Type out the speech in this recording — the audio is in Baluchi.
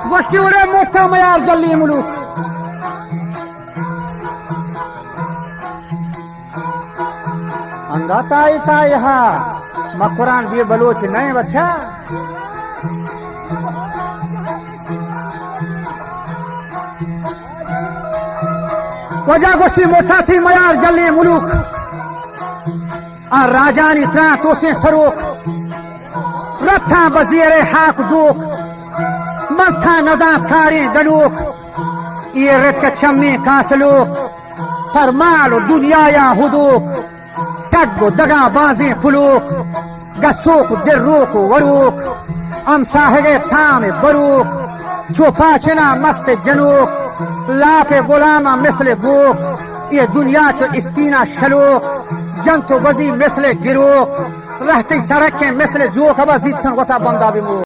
گوشتی وڑے موٹا میار جلی ملوک۔ انگا تائی تائی ہا، ما قرآن بے بلوچ نئیں بچا۔ واجہ گوشتی موٹا تھی میار جلی ملوک۔ آ راجانی تران توسیں سروک، رتھاں بزیر ہاک ڈوک، من تھا نزانت کاریں گنوک، اے رتک چمیں کاسلوک، پر مال و دنیا یا ہدوک، ٹگ و دگا بازیں پلوک، گسوک و دروک و وروک، ہمساہگے تام بروک، چو پاچنا مست جنوک، لاپ غلاما مثل گوک، اے دنیا چو استینا شلوک، جنت و بزی مثل گروک، رہتی سرکیں مثل جوک، ابا زیتن وتا بندا بموک۔